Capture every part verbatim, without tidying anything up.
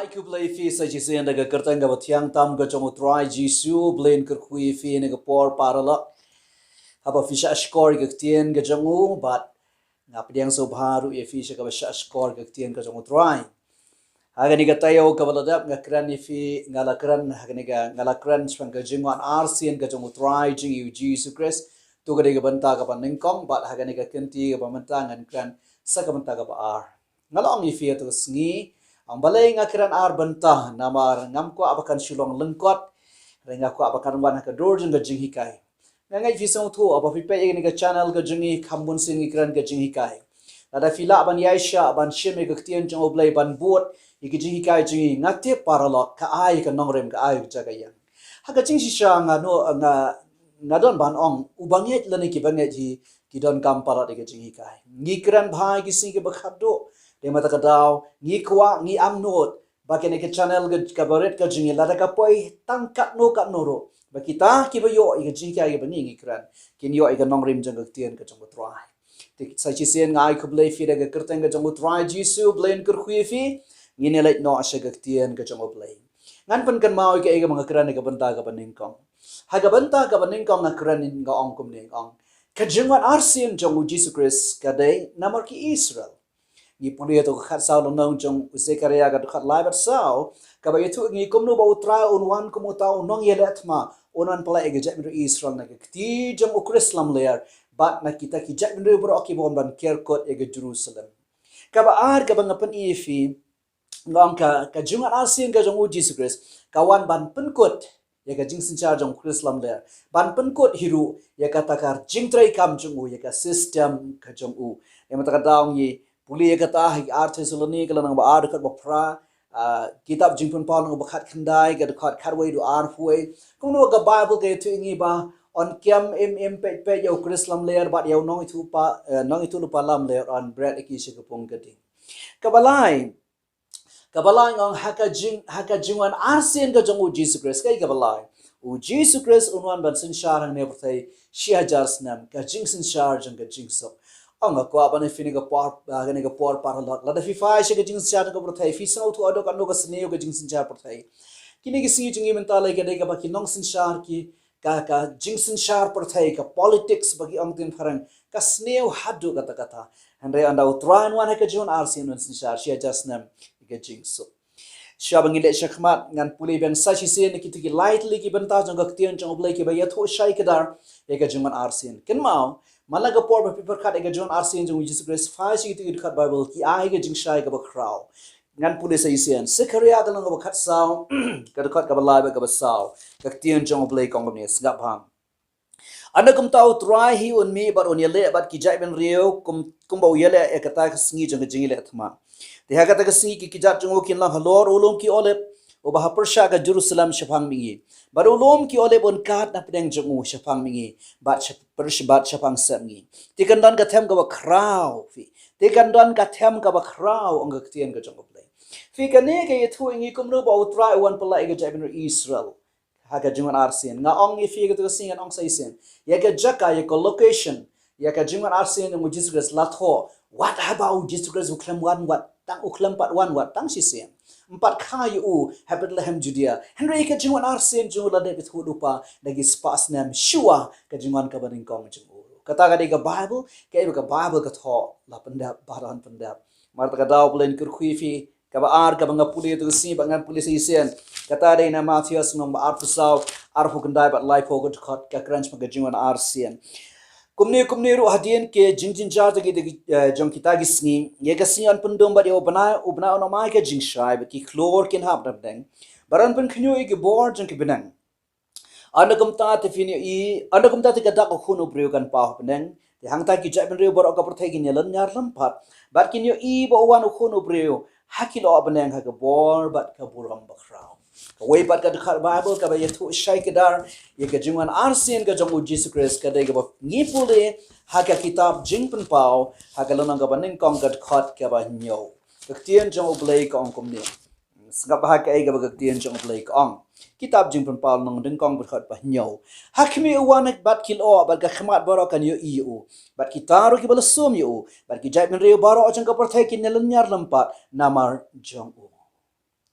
Khublei phi sa shisien da ka kyrteng kaba thiang tam ka jong U Trai Jisu. Blei un kyrkhu ïa phi ha kane ka por paralok. Haba phi shah shkor ïa ka ktien ka jong U, bad nga pdiang sngewbha ruh ïa phi sha kaba shah shkor ïa ka ktien ka jong U Trai. Ha kane ka taïew kaba la dep nga kren ïa phi, nga la kren, ha kane ka, nga la kren shaphang ka jingwan arsien ka jong U Trai jong ngi U Jisu Khrist. To ka dei ka bynta kaba nyngkong, bad ha kane ka kynti kaba mynta ngan kren sa ka bynta kaba ar. Nga la ong ïa phi ha kato ka sngi, ong balei nga kren ar bynta, namar ngam kwah ba kan shu long lyngkot, hynrei nga kwah ba kan wan ha ka dur jong ka jinghikai. Nga ngeit phi sngewthuh, haba phi peit ïa kane ka channel ka jong ngi, kham bun sien ngi kren ka jinghikai. Lada phi lah ban ïaishah ban shim ïa ka ktien jong U Blei, ban bud ïa ka jinghikai jong ngi, nga tip paralok, ka ai ka nongrim, ka ai ka jaka ïeng. Ha ka jingshisha nga no, nga, nga don ban ong, u bangeit lane ki bangeit hi ki donkam palat ïa ka jinghikai. Ngi kren bha ïa ki sngi kiba khatduh, te mynta ka daw ngi kwah, ngi angnud ba kane ka channel ka, kaba rit ka jong ngi, lada ka poi tang katno katno ruh, ba kita kiba ïoh ïa ka jinghikai kaba ngi, ngi kren, kin ïoh ïa ka nongrim jong ka ktien ka jong U Trai. Te sa shisien nga ai khublei ïa phi da ka kyrteng ka jong U Trai Jisu. Blei un kyrkhu ïa phi. Ngin ïa leit noh sha ka ktien ka jong U Blei. Ngan pynkynmaw ïa kaei kaba nga kren ha ka bynta kaba nyngkong. Ha ka bynta kaba nyngkong nga kren, nga ong kumne, nga ong, ka jingwan arsien jong U Jisu Khrist ka dei namar ki Israel. Ngi pule ha kato ka khatsaw lynnong jong u Sekaria, ka dkhot lai bad saw, kaba ïathuh ïa ngi kumno ba U Trai un wan kum uta u nongïaleh thma, un wan pyllait ïa ka jaitbynriew Israel na ka kti jong u Khrist lamler, bad na kita ki jaitbynriew baroh kiba wan ban ker kut ïa ka Jerusalem. Kaba ar kaba nga pyni ïa phi, nga ong ka, ka jingwan arsien ka jong U Jisu Khrist ka wan ban pynkut ïa ka jingsynshar jong u Khrist lamler, ban pynkut hi ruh ïa kata ka jingtrei kam jong u, ïa ka system ka jong u. Ïa mynta ka daw ngi pule ïa kata ha ki ar Thessaloni ka lynnong ba ar, dkhot ba phra, ah, kitab Jingpynpaw lynnong ba khatkhyndai ka dkhot khatwei haduh arphew wei. Kumno ka Baibl ka ïathuh ïa ngi ba yn kem im im peit peit ïa u Khrist lamler bad ïa u nongïathuhlypa, eh, nongïathuhlypa lamler yn bret ïa ki sha ka pung ka ding. Kaba lai, kaba lai nga ong ha ka jing, ha ka jingwan arsien ka jong U Jisu Khrist, kaei kaba lai? U Jisu Khrist un wan ban synshar hangne ha pyrthei shi hajar snem, ka jingsynshar jong ka jingsuk. Ong nga kwah ban ïathuh ïa phi ha kane ka por, ha kane ka por paralok. Lada phi phai sha ka jingsynshar jong ka pyrthei, phi sngewthuh haduh katno ka sniew ka jingsynshar pyrthei. Kine ki sngi jong ngi mynta lei ka dei kaba ki nongsynshar ki, ka, ka jingsynshar pyrthei, ka politics ba ki ong ha ktien phareng, ka sniew haduh katta katta. Hynrei ynda U Trai un wan ha ka jingwan arsien un synshar shi hajar snem ïa ka jingsuk. Shuwa ba ngin leit shakhmat, ngan pule biang sa shisien ïa kita ki lai tylli ki bynta jong ka ktien jong U Blei kiba ïathuh shai kdar ïa ka jingwan arsien. Kynmaw, man la ka por ba phi pyrkhat ïa ka jingwan arsien jong U Jisu Khrist, phai sha kita ki dkhot Baibl ki ai ka jingshai kaba khraw. Ngan pule sa shisien Sekaria ka lynnong ba khatsaw, ka dkhot kaba lai bad kaba saw. Ka ktien jong U Blei ka ong kumne, sngap bha. Ynda kumta U Trai hi un mih bad un ïaleh bad ki jaitbynriew kum, kumba u ïaleh ïa kata ka sngi jong ka jingïaleh thma. Te ha kata ka sngi ki kjat jong u kin long halor u lum ki olib uba ha pyrshah ka Jerusalem shaphang mihngi. Bad u lum ki olib un kad na pdeng jong u shaphang mihngi, bad shap-, pyrsh-, bad shaphang sepngi. Te kan don ka them kaba khraw, phi. Te kan don ka them kaba khraw, ong ka ktien ka jong U Blei. Phi, kane ka ïathuh ïa ngi kumno ba U Trai u wan pyllait ïa ka jaitbynriew Israel ha ka jingwan arsien. Nga ong ïa phi ha kato ka sngi, ngan ong sa shisien. Ïa ka jaka, ïa ka location, ïa ka jingwan arsien jong U Jisu Khrist la thoh wat haba U Jisu Khrist u khlem wan wat tang, u khlem pat wan wat tang shisien. Ym pat kha ïa u ha Bethlehem Judea. Hynrei ïa ka jingwan arsien jong u la dep ïathuh lypa da ki spah snem shuwa ka jingwan kaba nyngkong jong u. Kata ka dei ka Baibl, kaei ba ka Baibl ka thoh, la pyndep bad yn pyndep. Mar ta ka daw, Blei un kyrkhu ïa phi. Kaba ar kaba nga pule ha kato ka sngi bad ngan pule sa shisien. Kata dei na Mathaios lynnong ba arphew saw, arphew khyndai bad laiphew, ka dkhot ka kren shaphang ka jingwan arsien. Kumne, kumne ruh hadien ki jingjynjar jong ki, eh, jong kita ki sngi, ïa ka sngi yn pyndum bad ïa u bnai, u bnai un ym ai ka jingshai, bad ki khlur kin hap na pdeng, bad yn pynkhynñiuh ïa ki bor jong ki bneng. Ynda kumta te phin ïohi, ynda kumta te ka dak u Khun u briew kan paw ha bneng, te hangta ki jaitbynriew baroh ka pyrthei kin ïalynñiar lympat bad kin ïohi ba u wan u Khun u briew ha ki lyoh bneng ha ka bor bad ka burom bakhraw. Kawei pat ka dkhot Baibl kaba ïathuh shai kdar ïa ka jingwan arsien ka jong U Jisu Khrist ka dei kaba ngi pule ha ka kitab Jingpynpaw, ha ka lynnong kaba nyngkong, ka dkhot kaba hynñiew. Ka ktien jong U Blei ka ong kumne. Sngap bha kaei kaba ka ktien jong U Blei ka ong. Kitab Jingpynpaw lynnong nyngkong, dkhot ba hynñiew. Ha khmih u wan bad ki lyoh, bad ka khmat baroh kan ïohi ïa u, bad kita ruh kiba la sum ïa u, bad ki jaitbynriew baroh jong ka pyrthei kin ïalynñiar lympat namar jong u.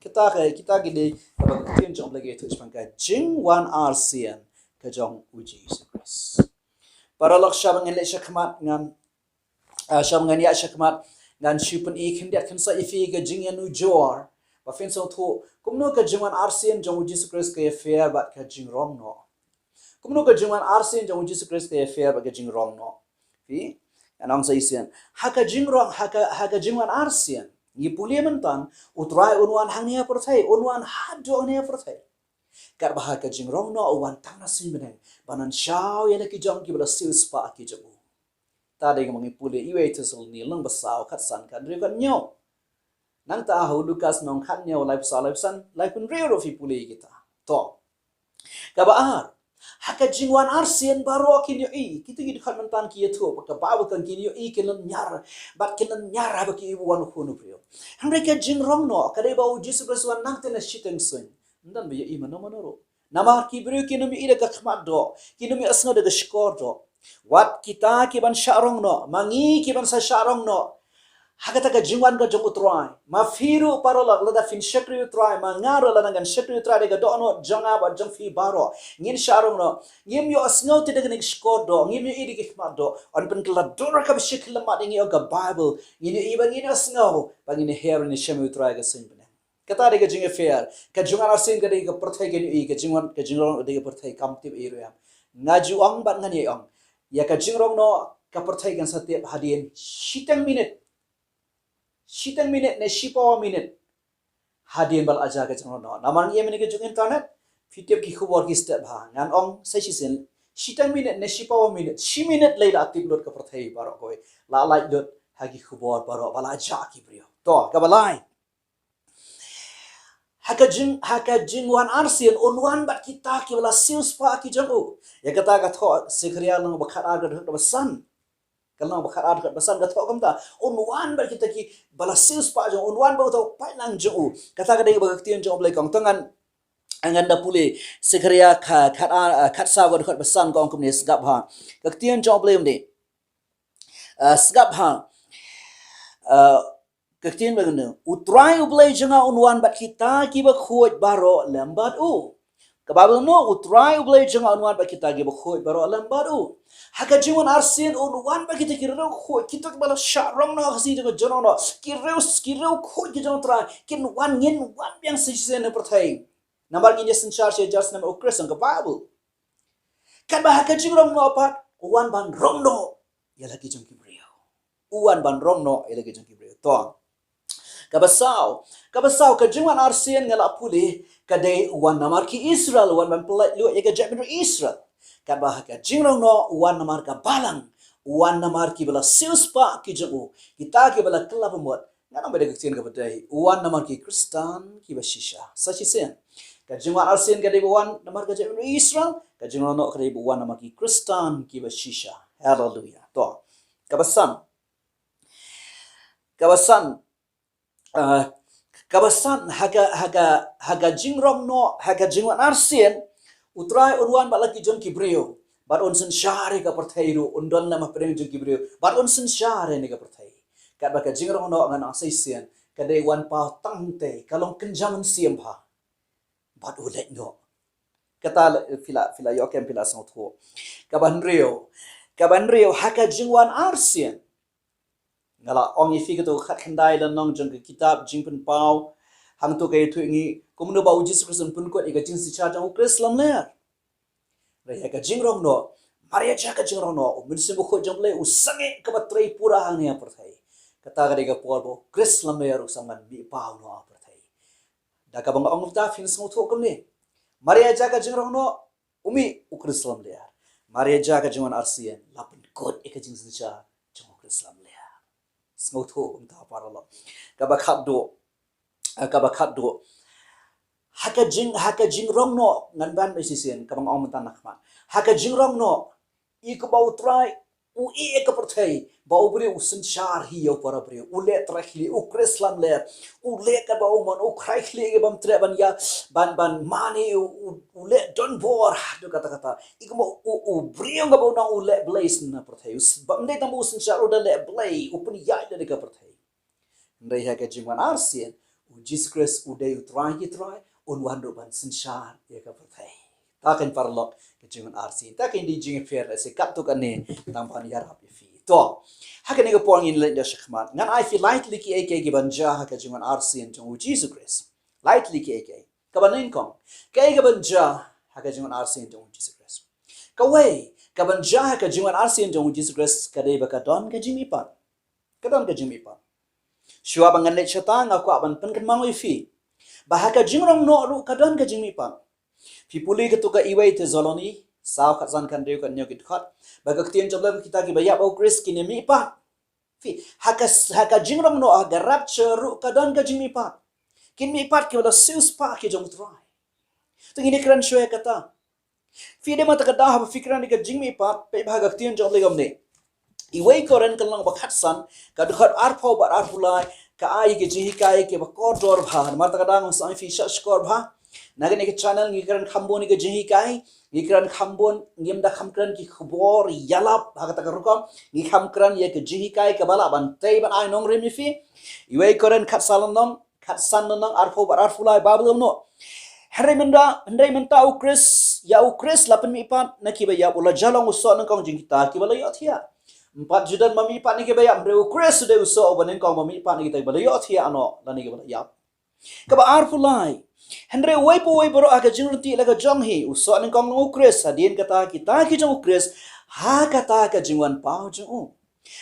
Kita ka, kita ki dei kaba ka ktien jong U Blei ka ïathuh shaphang ka jingwan arsien ka jong U Jisu Khrist. Paralok, shwa ban ngan leit shakhmat ngan, ah, shwa ban ngan ïaid shakhmat ngan shu pyni khyndiat khynsoit ïa phi ka jingïanujor ba phin sngewthuh kumno ka jingwan arsien jong U Jisu Khrist ka ïapher bad ka jingrong noh. Kumno ka jingwan arsien jong U Jisu Khrist ka ïapher bad ka jingrong noh. Phi, ngan ong sa shisien. Ha ka jingrong, ha ka, ha ka jingwan arsien, ngi pule mynta, U Trai un wan hangne ha pyrthei, un wan haduh hangne ha pyrthei. Katba ha ka jingrong noh u wan tang na suiñ bneng ban wan shaw ïa la ki jong kiba la siewspah ki jong u. Ta dei kaba ngi pule ïa Wei Thessaloni lynnong ba saw, khatsan, khathynriew, khathynñiew. Nangta ha u Lukas lynnong khathynñiew, laiphew saw, laiphew san, laiphew hynriew ruh phi pule ïa kita. To. Kaba ar, ha ka jingwan arsien baroh kin ïohi, kito ki dkhot mynta ki ïathuh ba ka Baibl kan kin ïohi, kin lynñiar, bad kin lynñiar haba ki ïohi ba wan U Khun u briew. Hynrei ka jingrong noh ka dei ba U Jisu Khrist wan nangta na shiteng suiñ. Ym don ba ïohi mano mano ruh. Namar ki briew kin ym ïohi da ka khmat doh, kin ym ïohsngew da ka shkor doh. Wat kita ki ban shah rong noh, ma ngi ki ban sa shah rong noh ha kata ka jingwan ka jong U Trai. Ma phi ruh paralok, lada phin shakri U Trai, ma nga ruh lada ngan shakri U Trai da ka dohnud jong nga bad jong phi baroh, ngin shah rong noh. Ngim ïohsngew te da kane ka shkor doh, ngim ïohi da ka khmat doh. Yn pynkylla dur kaba shakri lammat ïa ngi, ong ka Baibl. Ngin ïohi bad ngin ïohsngew ba ngin ïaher ban ïashem ïa U Trai ha ka suiñ bneng. Kata dei ka jingïapher. Ka jingwan arsien ka dei ka pyrthei kan ïohi, ka jingwan, ka jingrong ka dei ka pyrthei kam tip ei ruh em. Nga ju ong bad ngan ïa ong, ïa ka jingrong noh ka pyrthei kan sa tip hadien shiteng minit. Shiteng minit ne shipawa minit hadien ba la jia ka jingrong noh. Namar ngi ïa mynta ka juk internet, phi tip ki khubor ki step ha. Ngan ong sa shisien, shiteng minit ne shipawa minit, shi minit lei la tip lut ka pyrthei baroh kawei. La lait lut ha ki khubor baroh ba la jia ki briew. To, kaba lai. Ha ka jing, ha ka jingwan arsien un wan bad kita kiba la siewspah ki jong u. Ïa kata ka thoh Sekharaïa lynnong ba khatar ka dkhot ba san. Ka lynnong ba khatar ka dkhot ba san ka thoh kumta. Un wan bad kita kiba la siewspah jong u, un wan bad uta u paidlang jong u. Kata ka dei ba ka ktien jong U Blei ka ong. To ngan, ngan da pule Sekharaïa kha, khatar, khatsaw ka dkhot ba san ka ong kumne, sngap ha. Ka ktien jong U Blei kumne. Ah, sngap ha. Ah, ka ktien ba kumne, U Trai U Blei jong nga un wan bad kita kiba khuid baroh lem bad u. Ka Baibl kumno, U Trai U Blei jong nga un wan bad kita kiba khuid baroh lem bad u. Ha ka jingwan arsien un wan bad kita ki riewkhuid, kita kiba la shah rong noh ha ka sngi jong ka jingrong noh. Ki riew, ki riewkhuid ki jong U Trai kin wan, ngin wan biang sa shisien ha pyrthei. Namar ngin ïa synshar sha jar snem U Khrist, ong ka Baibl. Katba ha ka jingrong noh pat u wan ban rong noh ïa la ki jong ki briew. U wan ban rong noh ïa la ki jong ki briew. To. Kaba saw, kaba saw, ka jingwan arsien nga la pule ka dei u wan namar ki Israel, u wan ban pyllait luid ïa ka jaitbynriew Israel. Katba ha ka jingrong noh u wan namar ka balang, u wan namar kiba la siewspah ki jong u, kita kiba la kylla bamut. Ngan ong bad ka ktien kaba dei, u wan namar ki Khristan kiba shisha. Sa shisien. Ka jingwan arsien ka dei ba wan namar ka jaitbynriew Israel, ka jingrong noh ka dei ba wan namar ki Khristan kiba shisha. Haleluia. To. Kaba san. Kaba san. Ah, kaba san, ha ka, ha ka, ha ka jingrong noh, ha ka jingwan arsien, U Trai un wan bad la ki jong ki briew. Bad un synshar ïa ka pyrthei ruh, un don lem hapdeng jong ki briew. Bad un synshar ïa ka pyrthei. Katba ka jingrong noh ngan ong sa shisien, ka dei wan paw tang te, ka long kynja mynsiem bha. Bad u leit noh. Kata la, phi la, phi la ïoh kem, phi la sngewthuh. Kaba hynriew. Kaba hynriew, ha ka jingwan arsien. Nga la ong ïa phi kato ka khatkhyndai lynnong jong ka kitab Jingpynpaw. Hangto ka ïathuh ïa ngi kumno ba U Jisu Khrist un pynkut ïa ka jingsynshar jong U Khrist lamler. Hynrei ha ka jingrong noh, mar ïa jia ka jingrong noh, U Mynsiem Bakhuid jong U Blei u sangeh kaba trei pura hangne ha pyrthei. Kata ka dei ka por ba U Khrist lamler u sa mih paw noh ha pyrthei. Da kaba nga ong mynta phin sngewthuh kumne. Mar ïa jia ka jingrong noh, u mih U Khrist lamler. Mar ïa jia ka jingwan arsien, la pynkut ïa ka jingsynshar jong U Khrist lamler. Sngewthuh kumta paralok. Kaba khatduh. Ah, kaba khatduh. Ha ka jing, ha ka jingrong noh, ngan ban ba shisien, kaba nga ong mynta na khmat. Ha ka jingrong noh, ïa kaba U Trai u ïeh ïa ka pyrthei, ba u briew u synshar hi ïa u para briew, u leh trai khlieh, u Khrist lamler, u leh katba u mon, u trai khlieh ïa ki bym treh ban ïa, ban, ban mane, u, u, u leh donbor, haduh katta katta. Ïa kaba u, u briew kaba u nang u leh Blei sha pyrthei, u s-, bym dei tang ba u synshar, u da leh Blei, u pynïaid da ka pyrthei. Hynrei ha ka jingwan arsien, U Jisu Khrist u dei u Trai ki trai, un wan ruh ban synshar ïa ka pyrthei. Ta kein paralok ka jingwan arsien. Ta kein dei jingïapher lehse katto katne tang ban ïarap ïa phi. To, ha kane ka por ngin leit noh shakhmat. Ngan ai phi lai tylli kiei kiei kiban jia ha ka jingwan arsien jong u Jisu Khrist. Lai tylli kiei kiei. Kaba nyngkong, kaei kaban jia ha ka jingwan arsien jong u Jisu Khrist? Kawei kaban jia ha ka jingwan arsien jong u Jisu Khrist ka dei ba ka don ka jingmihpat. Ka don ka jingmihpat. Shuwa ba ngan leit shata nga kwah ban pynkynmaw ïa phi ba ha ka jingrong noh ruh ka don ka jingmihpat. Phi pule katto ka Iwei Thessaloni saw, khatsan, khathynriew, khathynñiew, ki dkhot, ba ka ktien jong U Blei, kita kiba ïap ha u Khrist kin ïamihpat. Phi, ha ka, ha ka jingrong noh, ha ka rapture ruh ka don ka jingmihpat. Kin mihpat kiba la siewspah ki jong u Trai. To ngin ïakren shuwa ïa kata. Phi, dei mynta ka daw haba phi kren ïa ka jingmihpat, peit bha ka ktien jong U Blei kumne. Iwei Korinth ka lynnong ba khatsan, ka dkhot arphew bad arphew lai, ka ai ka jinghikai kaba kordor bha. Namar kata ka daw ngam sngew phi shah shkor bha. Na kane ka channel ngi kren kham bun ïa ka jinghikai, ngi kren kham bun, ngim da kham kren ki khubor ïalap ha kata ka rukom, ngi kham kren ïa ka jinghikai kaba lah ban tei ban ai nongrim ïa phi. Iwei Korinth khatsan lynnong, khatsan lynnong, arphew bad arphew lai, Baibl ong kumno. Hynrei mynta, hynrei mynta u Khrist, ïa u Khrist la pynmihpat na kiba ïap, u la jia long u soh nyngkong jong kita kiba la ïohthiah. Ym pat ju don ba mihpat na kiba ïap, hynrei u Khrist u dei u soh uba nyngkong ba mihpat na kita kiba la ïohthiah noh lane kiba la ïap. Kaba arphew lai. Hynrei uwei pa uwei baroh ha ka jingryntieh la ka jong hi, u soh nyngkong long u Khrist, hadien kata kita ki jong u Khrist ha kata ka jingwan paw jong u.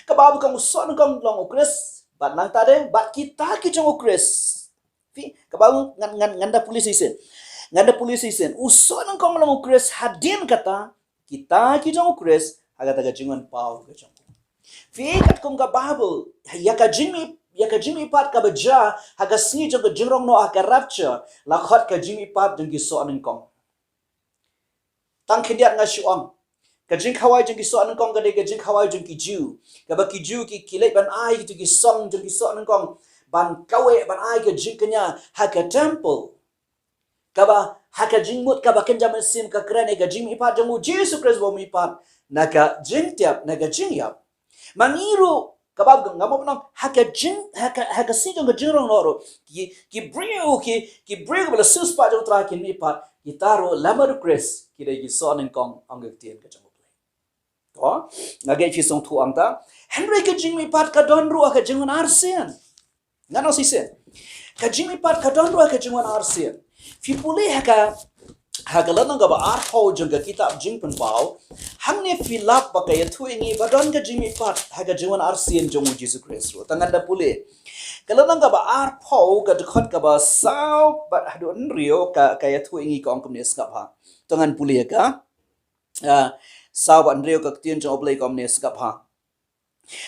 Kaba bun, u soh nyngkong long u Khrist, bad nangta de bad kita ki jong u Khrist. Phi, kaba bun, ngan, ngan, ngan da pule shisien. Ngan da pule shisien. U soh nyngkong long u Khrist, hadien kata kita ki jong u Khrist ha kata ka jingwan paw ka jong u. Phi, katkum ka Baibl, ïa ka jingmih, ïa ka jingmihpat kaba jia ha ka sngi jong ka jingrong noh, ha ka rapture, la khot ka jingmihpat jong ki soh nyngkong. Tang khyndiat nga shu ong, ka jingkhawai jong ki soh nyngkong ka dei ka jingkhawai jong ki Jiw. Kaba ki Jiw ki, ki leit ban ai kito ki song jong ki soh nyngkong ban kaweh, ban ai ka jingkñia ha ka temple. Kaba ha ka jingmut kaba kynja mynsiem ka kren ïa ka jingmihpat jong u Jisu Khrist ba u mihpat na ka jingtep, na ka jingïap. Ma ngi ruh, kaba ngam ong, ha ka jing, ha ka, ha ka sngi jong ka jingrong noh ruh, ki, ki briew, ki, ki briew kiba la siewspah jong u Trai kin mihpat, kita ruh lem bad u Khrist ki dei ki soh nyngkong, ong ka ktien ka jong U Blei. To, nga ngeit phi sngewthuh hangta. Hynrei ka jingmihpat ka don ruh ha ka jingwan arsien. Ngan ong shisien. Ka jingmihpat ka don ruh ha ka jingwan arsien. Phi pule ha ka, ha ka lynnong kaba arphew jong ka kitab Jingpynpaw, hangne phi lap ba ka ïathuh ïa ngi ba don ka jingmihpat ha ka jingwan arsien jong u Jisu Khrist ruh. Tang ngan da pule. Ka lynnong kaba arphew, ka dkhot kaba saw bad haduh hynriew, ka, ka ïathuh ïa ngi, ka ong kumne, sngap ha. Tang ngan pule ïa ka. Ah, saw bad hynriew, ka ktien jong U Blei ka ong kumne, sngap ha.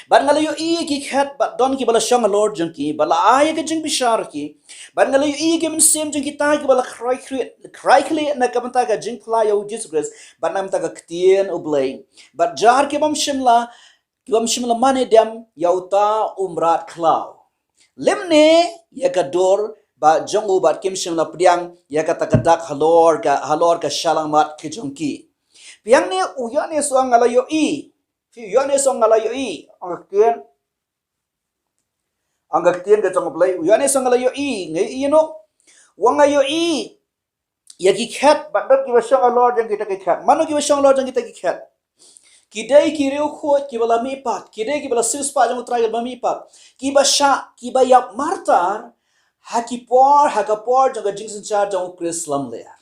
Bad nga la ïohi ïa ki khet, bad don kiba la shong halor jong ki, bad la ai ïa ka jingbishar ha ki. Bad nga la ïohi ïa ki mynsiem jong kita kiba la khrai khlieh, khrai khlieh na ka bynta ka jingphla ïa u Jisu Khrist, bad na ka bynta ka ktien U Blei. Bad jar ki bym shym la, ki bym shym la mane dem ïa uta u mrad khlaw, lymne ïa ka dur ba jong u, bad kim shym la pdiang ïa kata ka dak halor ka, halor ka shyllangmat ka jong ki. Phi, hangne u Ïoannis u ong nga la ïohi. Phi, u Ïoannis u ong nga la ïohi. Ong ka ktien, ong ka ktien ka jong U Blei, u Ïoannis u ong nga la ïohi. Nga ïohi ïa no? U ong nga ïohi ïa ki khet, bad don kiba shong halor jong kita ki khet. Mano kiba shong halor jong kita ki khet? Ki dei ki riewkhuid kiba la mihpat, ki dei kiba la siewspah jong u Trai kiba mihpat, kiba shah, kiba ïap martyr ha ki por, ha ka por jong ka jingsynshar jong u Khrist lamler.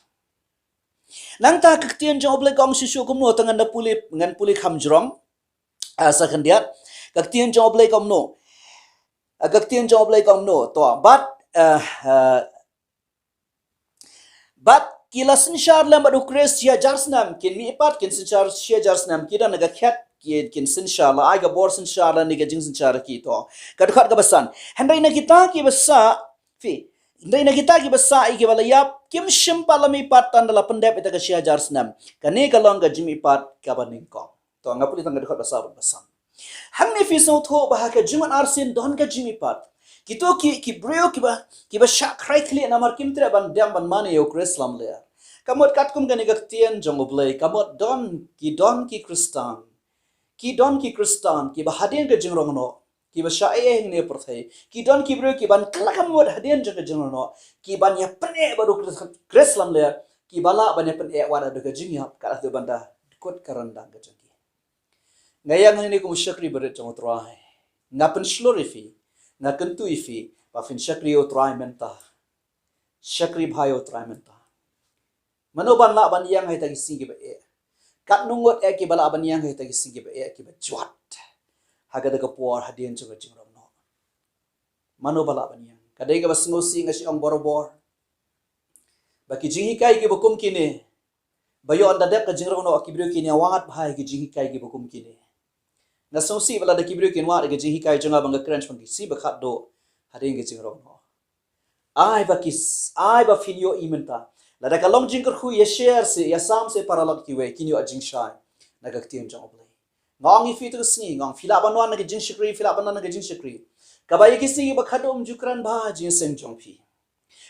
Nangta ka ktien jong U Blei ka ong shuh shuh kumno, tang ngan da pule, ngan pule kham jrong. Ah, sa khyndiat. Ka ktien jong U Blei ka ong kumno. Ah, ka ktien jong U Blei ka ong kumno. To, bad, ah, ah, bad ki la synshar lem bad u Khrist shi hajar snem, kin mihpat, kin synshar shi hajar snem, ki don ha ka khet, ki, kin synshar, la ai ka bor synshar lane ka jingsynshar ha ki, to. Ka dkhot kaba san. Hynrei na kita kiba sah, phi, hynrei na kita kiba sah ïa kiba la ïap, kim shym pat la mihpat tang da la pyndep ïa ka shi hajar snem. Kane ka long ka jingmihpat kaba nyngkong. To, nga pule tang ka dkhot ba saw bad ba san. Hangne phi sngewthuh ba ha ka jingwan arsien don ka jingmihpat. Kito ki, ki briew kiba, kiba shah khrai khlieh namar kim treh ban dem ban mane ïa u Khrist lamler. Ka mut katkum kane ka ktien jong U Blei, ka mut don, ki don ki Khristan. Ki don ki Khristan kiba hadien ka jingrong noh, kiba shah ïa hangne pyrthei, ki don ki briew kiban khlem mut hadien jong ka jingrong noh, kiban ïa pyneh bad u Khrist, Khrist lamler, kiba lah ban ïa pyneh wat haduh ka jingïap, kat haduh ban da kut ka ryndang ka jong ki. Nga ïa hangne kum u shakri barit jong u Trai, nga pynshlur ïa phi, nga kyntu ïa phi ba phin shakri ïa u Trai mynta. Shakri bha ïa u Trai mynta. Mano ban lah ban ïeng ha kita ki sngi kiba eh? Katno ngut eh kiba lah ban ïeng ha kita ki sngi kiba eh, kiba jwat ha kata ka por hadien jong ka jingrong noh? Mano ba lah ban ïeng? Ka dei kaba sngewsih, nga shu ong barabor ba ki jinghikai kiba kum kine, ba ïoh ynda dep ka jingrong noh ki briew kin ïa wad bha ïa ki jinghikai kiba kum kine. Nga sngewsih ba lada ki briew kin wad ïa ki jinghikai jong nga ba nga kren shaphang ki sngi ba khatduh hadien ka jingrong noh. Ai ba ki s-, ai ba phin ïohi mynta. Lada ka long jingkyrkhu, ïa share seh, ïa sam seh paralok kiwei kin ïoh jingshai na ka ktien jong U Blei. Nga ong ïa phi tu ka sngi, nga ong phi lah ban wan na ka jingshakri, phi lah ban wan na ka jingshakri. Kaba ïa ki sngi ba khatduh ym ju kren bha ha jingïaseng jong phi.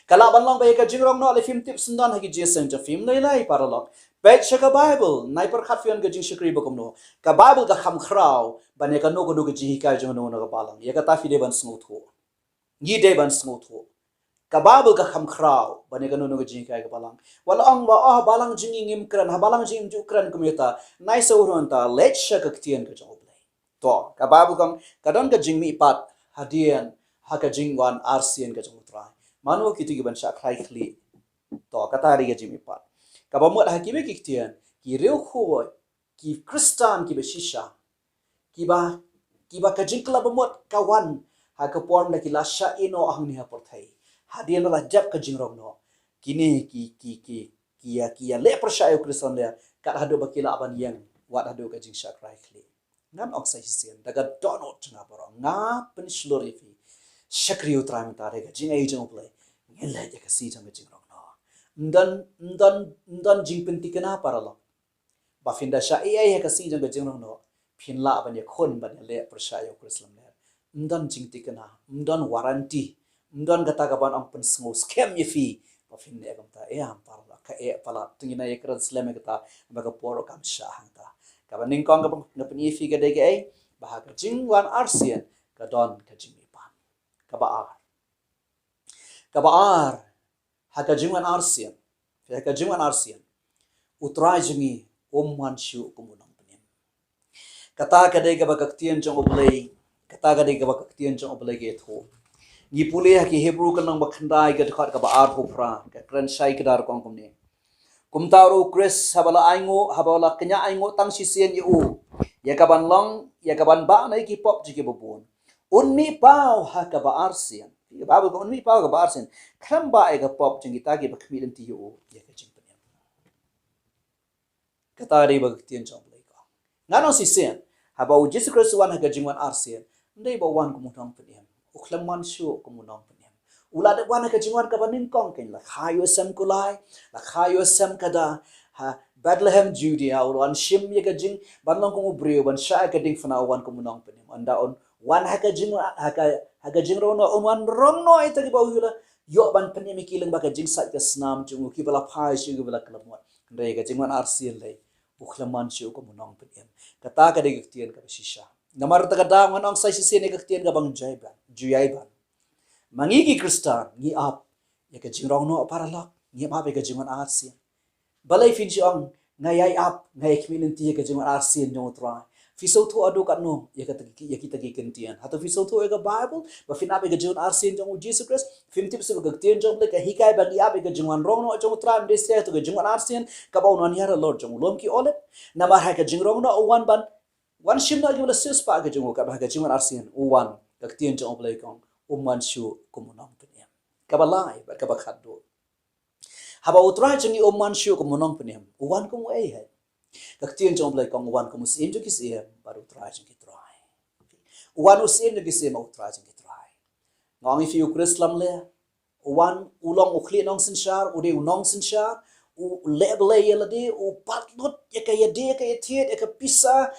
Ka lah ban long ba ïa ka jingrong noh lei phim tip syndon ha ki jingïaseng jong phi. Ym lei lei paralok. Peit sha ka Bible, nai pyrkhat phi wan ka jingshakri ba kumno. Ka Bible ka kham khraw ban ïa kano kano ka jinghikai jong kano kano ka balang. Ïa kata phi dei ban sngewthuh. Ngi dei ban sngewthuh. Ka Bible ka kham khraw ban ïa kano kano ka jinghikai ka balang. Wat la ong ba, oh, balang jong ngi ngim kren, ha balang jong ngi ym ju kren kum ïa ta. Nai sa u ranta, leit sha ka ktien ka jong U Blei. To, ka Bible ka ong, ka don ka jingmihpat hadien ha ka jingwan arsien ka jong U Trai. Mano kito kiban shah khlai khlieh? To, kata dei ka jingmihpat. Kaba mut ha kiwei ki ktien, ki riewkhuid, ki Khristan kiba shisha, kiba, kiba ka jingkylla ba mut ka wan ha ka por ba ki la shah ïehnoh hangne ha pyrthei. Hadien ba la jop ka jingrong noh, kine ki, ki, ki, ki ïa, ki ïa leh pyrshah ïa u Khristan de, kat haduh ba ki lah ban ïeng wat haduh ka jingshah khlai khlieh. Ngan ong sa shisien, da ka dohnud jong nga baroh, nga pynshlur ïa phi, shakri ïa U Trai mynta, da ka jingai jong U Blei ngin leit ïa ka sngi jong ka jingrong noh. Ym don, ym don, ym don jingpynthikna paralok ba phin da shah ïa, ïa ka sngi jong ka jingrong noh phin lah ban ïakhun ban ïaleh pyrshah ïa u Khrist lamler. Ym don jingthikna, ym don warranty, ym don kata kaban ong pynsngew skhem ïa phi ba phin leh kumta. Ïa, ym paralok, ka eh palat. Te ngi nai ïakren slem ïa kata ba ka por ruh kam shah hangta. Kaba nyngkong kaba nga pyni ïa phi ka dei kaei? Ba ha ka jingwan arsien ka don ka jingmihpat. Kaba ar, kaba ar, ha ka jingwan arsien, ha ka jingwan arsien, U Trai jong ngi um wan shuh kum u nongpynim. Kata ka dei kaba ka ktien jong U Blei, kata ka dei kaba ka ktien jong U Blei ka ïathuh. Ngi pule ha ki Hebru ka lynnong ba khyndai ka dkhot kaba arphew phra, ka kren shai kdar, ka ong kumne: Kumta ruh u Khrist, haba la ainguh, haba la kñia ainguh tang shisien ïa u, ïa kaban long, ïa kaban bah na ki pop jong kiba bun, un mih paw ha kaba arsien. Ka Bible ka ong un mih paw ha kaba arsien. Khlem bah ïa ka pop jong kita kiba khmih lynti ïa u ïa ka jingpynim. Kata dei ba ka ktien jong U Blei ka ong. Ngan ong shisien, haba u Jisu Khrist u wan ha ka jingwan arsien, ym dei ba u wan kum u nongpynim. U khlem wan shuh kum u nongpynim. U la dep wan ha ka jingwan kaba nyngkong, kein la kha ïa u sem kulai, la kha ïa u sem kada, ha Bethlehem Judea, u la wan shim ïa ka jing, ban long kum u briew, ban shah ïa ka diengphna, u wan kum u nongpynim. Ynda un wan ha ka jing, ha ka, ha ka jingrong noh, un wan rong noh ïa kita kiba u la ïoh ban pynim ïa ki lyngba ka jingsait ka snam jong u, kiba la phai sha u, kiba la khlem mut. Hynrei ha ka jingwan arsien lei, u khlem wan shuh kum u nongpynim. Kata ka dei ka ktien kaba shisha. Namar kata ka daw ngan ong sa shisien ïa ka ktien kaba ngi ju ïai ban, ju ïai ban. Ma ngi ki Khristan ngi ap ïa ka jingrong noh paralok, ngim ap ïa ka jingwan arsien. Balei phin shu ong, nga ïai ap, nga ïai khmih lynti ïa ka jingwan arsien jong U Trai? Phi sngewthuh haduh katno ïa kita ki, ïa kita ki kyntien? Hato phi sngewthuh ïa ka Bible ba phin ap ïa ka jingwan arsien jong u Jisu Khrist? Phim tip shuh ba ka ktien jong U Blei ka hikai ba ngi ap ïa ka jingwan rong noh jong U Trai, ym dei shuh ïa ka jingwan arsien kaba un wan hiar halor jong u lum ki Olib? Namar ha ka jingrong noh u wan ban wan shim noh ïa kiba la siewspah ka jong u, katba ha ka jingwan arsien u wan, ka ktien jong U Blei ka ong, um wan shuh kum u nongpynim. Kaba lai bad kaba khatduh, haba U Trai jong ngi um wan shuh kum u nongpynim, u wan kum uei hei? Ka ktien jong U Blei ka ong u wan kum u Syiem jong ki syiem bad u Trai jong ki trai. U wan u Syiem jong ki syiem, u Trai jong ki trai. Nga ong ïa phi, u Khrist lamler u wan, u long u khlieh nongsynshar, u dei u nongsynshar, u leh blei ïa lade, u bat lut ïa ka ïadei, ka ïathied, ïa ka pisa,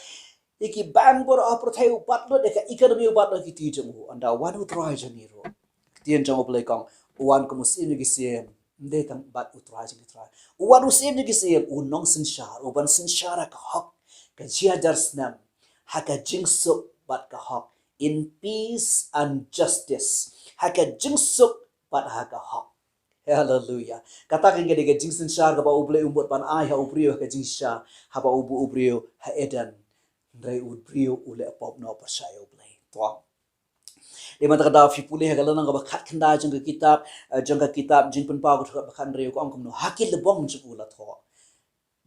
ïa ki bank baroh ha pyrthei, u bat lut ïa ka economy, u bat lut ki ti jong u. Ynda u wan u Trai jong ngi ruh, ka ktien jong U Blei ka ong u wan kum u Syiem jong ki syiem, ym dei tang bad u Trai jong ki trai. U wan u Syiem jong ki syiem, u nongsynshar, u ban synshar ha ka hok ka shi hajar snem, ha ka jingsuk bad ka hok in peace and justice. Ha ka jingsuk bad ha ka hok. Haleluya. Kata kan ka dei ka jingsynshar kaba U Blei u mut ban ai ha u briew ha ka jingshisha, haba u buh u briew ha Eden. Hynrei u briew u leh pop noh pyrshah ïa U Blei. To. Dei mynta ka daw phi pule ha ka lynnong kaba khatkhyndai jong ka kitab, eh, jong ka kitab Jingpynpaw ka dkhot ba khathynriew ka ong kumno, ha ki lbong jong u la thoh.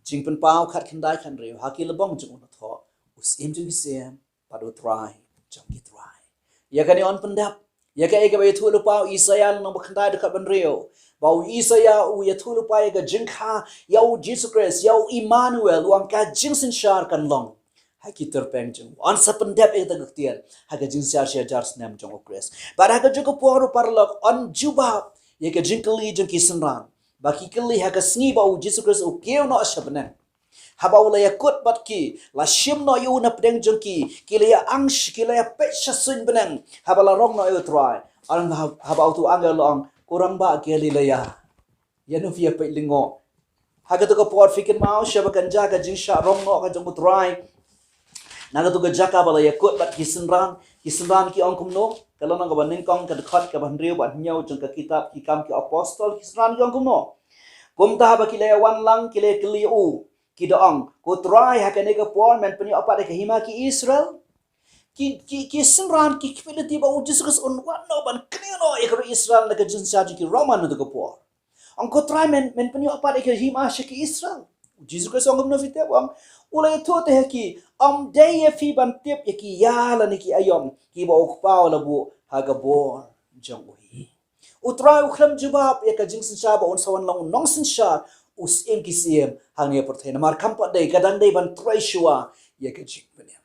Jingpynpaw khatkhyndai khathynriew, ha ki lbong jong u la thoh U Syiem jong ki syiem bad U Trai jong ki trai. Ïa kane yn pyndep ïa kaei kaba ïathuh lypa u Isaïah lynnong ba khyndai dkhot ba hynriew. Ba u Isaïah u ïathuh lypa ïa ka jingkha ïa u Jisu Khrist, ïa u Immanuel, u ong ka jingsynshar kan long ha ki tyrpeng jong u. Yn sa pyndep ïa kata ka ktien ha ka jingsynshar shi hajar snem jong u Khrist. Bad ha kajuh ka por, paralok, yn jubab ïa ka jingkylli jong ki synran ba ki kylli ha ka sngi ba u Jisu Khrist u kiew noh sha bneng. Haba u la ïakut bad ki, la shim noh ïa u na pdeng jong ki, ki la ïa ang sh-, ki la ïa peit sha suiñ bneng. Haba la rong noh ïa u Trai, ang ha-, haba uto u angel u la ong, ko rangbah Galilaïa, ïano phi ïa peit lyngngoh? Ha kato ka por, phi kynmaw shaba kan jia ka jingshah rong noh ka jong u Trai na kato ka jaka ba la ïakut bad ki synran. Ki synran ki ong kumno? Ka lynnong kaba nyngkong, ka dkhot kaba hynriew bad hynñiew jong ka kitab Ki Kam ki Apostol, ki synran ki ong kumno? Kumta haba ki la ïa wan lang, ki la ïa kylli ïa u, ki da ong, ko Trai, ha kane ka por men pynïoh pat ïa ka hima ki Israel? Ki, ki, ki synran ki kpit lynti ba u Jisu Khrist un wan noh ban kñia noh ïa ka ri Israel na ka jingsynshar jong ki Roman ha kato ka por. Ong, ko Trai, men, men pynïoh pat ïa ka hima sha ki Israel? U Jisu Khrist u ong kumno, phi tip? U ong, u la ïathuh te ha ki, ym dei ïa phi ban tip ïa ki ïa lane ki aïom kiba u Kpa u la buh ha ka bor jong u hi. U Trai u khlem jubab ïa ka jingsynshar ba un sa wan long u nongsynshar, u Syiem ki syiem hangne ha pyrthei, namar kam pat dei, ka dang dei ban trei shuwa ïa ka jingpynim.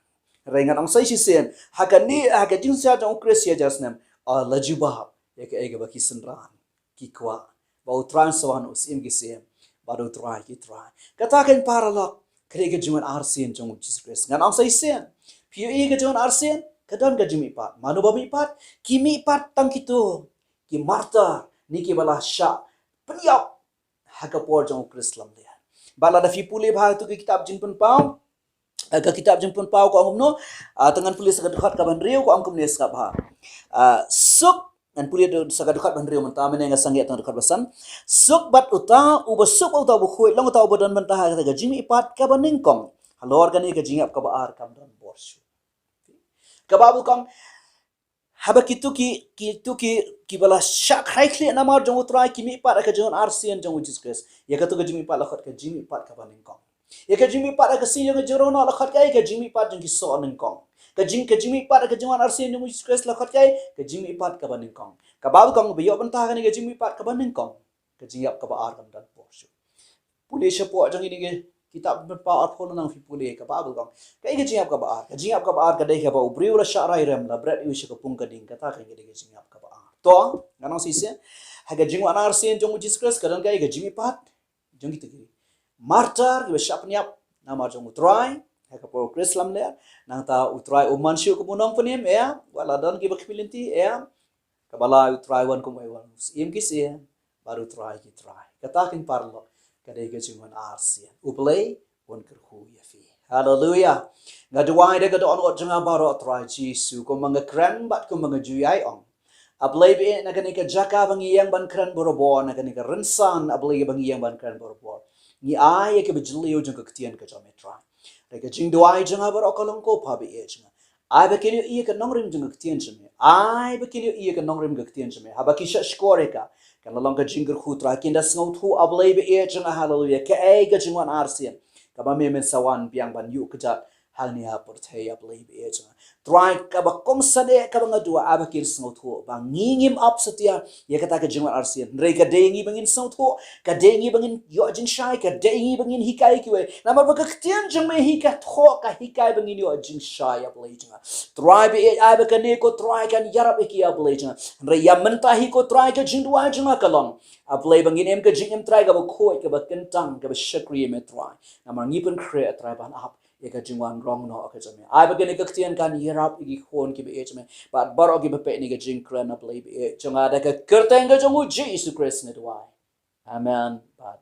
Hynrei ngan ong sa shisien, ha kane, ha ka jingsynshar jong u Khrist shi hajar snem, ah, la jubab ïa kaei kaba ki synran ki kwah, ba u Trai un sa wan u Syiem ki syiem bad u Trai ki trai. Kata kan, paralok, ka dei ka jingwan arsien jong u Jisu Khrist. Ngan ong sa shisien, phi ïohi ka jingwan arsien ka don ka jingmihpat. Mano ba mihpat? Ki mihpat tang kito ki martyr, ne kiba la shah pynïap ha ka por jong u Khrist lamler. Bad lada phi pule bha ha kato ka kitab Jingpynpaw, eh, ka kitab Jingpynpaw ka ong kumno, ah, te ngan pule sa ka dkhot kaba hynriew, ka ong kumne, sngap bha. Ah, suk, ngan pule sa ka dkhot ba hynriew mynta, mynne nga sangeh tang dkhot ba san. Suk bad uta uba suk bad uta uba khuid, long uta uba don bynta ha kata ka jingmihpat kaba nyngkong. Halor kane ka jingïap kaba ar kam don bor shuh. Ka Baibl ka ong, haba kito ki, kito ki, kiba la shah khraikhlieh namar jong u Trai ki mihpat ha ka jingwan arsien jong u Jisu Khrist, ïa kato ka jingmihpat la khot ka jingmihpat kaba nyngkong. Ïa ka jingmihpat ha ka sngi jong ka jingrong noh la khot kaei? Ka jingmihpat jong ki soh nyngkong. Ka jing, ka jingmihpat ha ka jingwan arsien jong u Jisu Khrist la khot kaei? Ka jingmihpat kaba nyngkong. Ka Baibl ka ong ba ïoh bynta kane ka jingmihpat kaba nyngkong, ka jingïap kaba ar kam don bor shuh. Pule shapoh jong kine ki kitab Jingpynpaw arphew lynnong, phi pule, ka Baibl ka ong, kaei ka jingïap kaba ar? Ka jingïap kaba ar ka dei kaba u briew la shah rai rem, la bret ïa u sha ka pung ka ding. Kata ka dei ka jingïap kaba ar. To, ngan ong shisien, ha ka jingwan arsien jong u Jisu Khrist ka don kaei? Ka jingmihpat jong kito ki martyr kiba shah pynïap namar jong u Trai ha ka por u Khrist lamler. Nangta u Trai um man shuh kum u nongpynim, ïa, wat la don kiba khmih lynti, ïa. Kaba lai, u Trai wan kum u Syiem ki syiem bad u Trai ki trai. Kata kan, paralok, ka dei ka jingwan arsien. U Blei un kyrkhu ïa phi. Haleluya. Nga duwai da ka dohnud jong nga baroh, Trai Jisu, kumba nga kren bad kumba nga ju ïai ong, A Blei ba ïeit, na kane ka jaka ba ngi ïeng ban kren barabor, na kane ka rynsan, A Blei, ba ngi ïeng ban kren barabor, ngi ai ïa kaba jylliew jong ka ktien ka jong me, Trai. Hynrei ka jingduwai jong nga baroh ka long, ko Pa ba ïeit jong nga, ai ba kin ïohi ïa ka nongrim jong ka ktien jong me. Ai ba kin ïohi ïa ka nongrim ka ktien jong me. Haba ki shah shkor ïa ka, kan la long ka jingkyrkhu, Trai, kin da sngewthuh, A Blei ba ïeit jong nga, haleluya, kaei ka jingwan arsien kaba me men sa wan biang ban ïuh kjat hangne ha pyrthei, A Blei ba ïeit jong nga. Trai, kaba kongsan eh kaba nga duwai, ai ba kin sngewthuh ba ngi ngim ap satia ïa kata ka jingwan arsien. Hynrei ka dei ngi ba ngin sngewthuh, ka dei ngi ba ngin ïoh jingshai, ka dei ngi ba ngin hikai kiwei. Namar ba ka ktien jong me hi ka thoh, ka hikai ba ngin ïoh jingshai, A Blei jong nga. Trai ba ïeit, ai ba kane, ko Trai, kan ïarap ïa ki, A Blei jong nga. Hynrei ïa mynta hi, ko Trai, ka jingduwai jong nga ka long, A Blei, ba ngin im ka jingim, Trai, kaba khuid, kaba kyntang, kaba shakri ïa me, Trai. Namar ngi pynkhreh, Trai, ban ap ïa ka jingwan rong noh ka jong me. Ai ba kane ka ktien kan ïarap ïa ki khun kiba ïeit jong me bad baroh kiba peit ïa kane ka jingkren, A Blei ba ïeit jong nga. Da ka kyrteng ka jong u Jisu Khrist nga duwai. Amen bad